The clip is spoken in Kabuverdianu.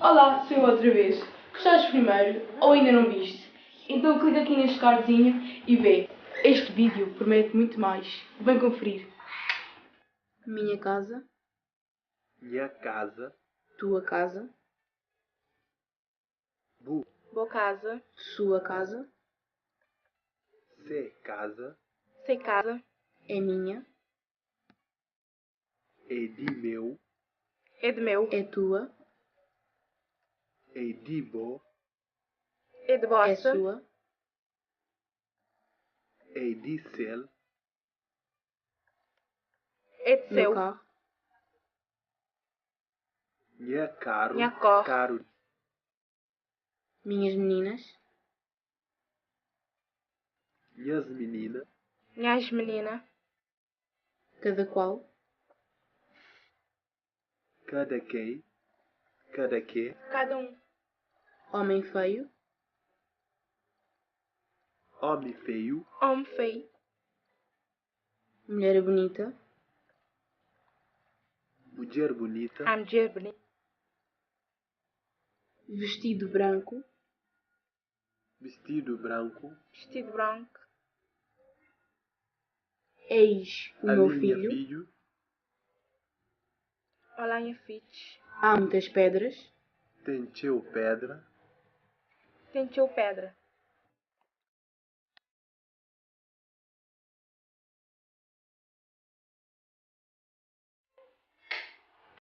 Olá, sou eu outra vez. Gostaste primeiro ou ainda não viste? Então clica aqui neste cardzinho e vê. Este vídeo promete muito mais. Vem conferir. Minha casa, Nha kaza. Tua casa, Bu. Bo kaza. Sua casa, Se kaza. Se kaza. É minha, É di meu. É de meu. É tua, É di bo. É de é bossa. sua, É di sel. É de meu seu. carro, Nha karu. Nha kor. Karu. Minhas meninas, Nhas minina. Nhas menina. Cada qual, Kada ken. Kada ke. Cada um. Homem feio, Omi feiu. Homem feio. Mulher bonita, Mudjer bunita. A mulher bonita. Vestido branco, Bistidu branku. Vestido branco. Eis o meu Ali nha filho, fidju. Olá, nha fitch. Há muitas pedras, Ten txeu pedra. Tem txeu pedra.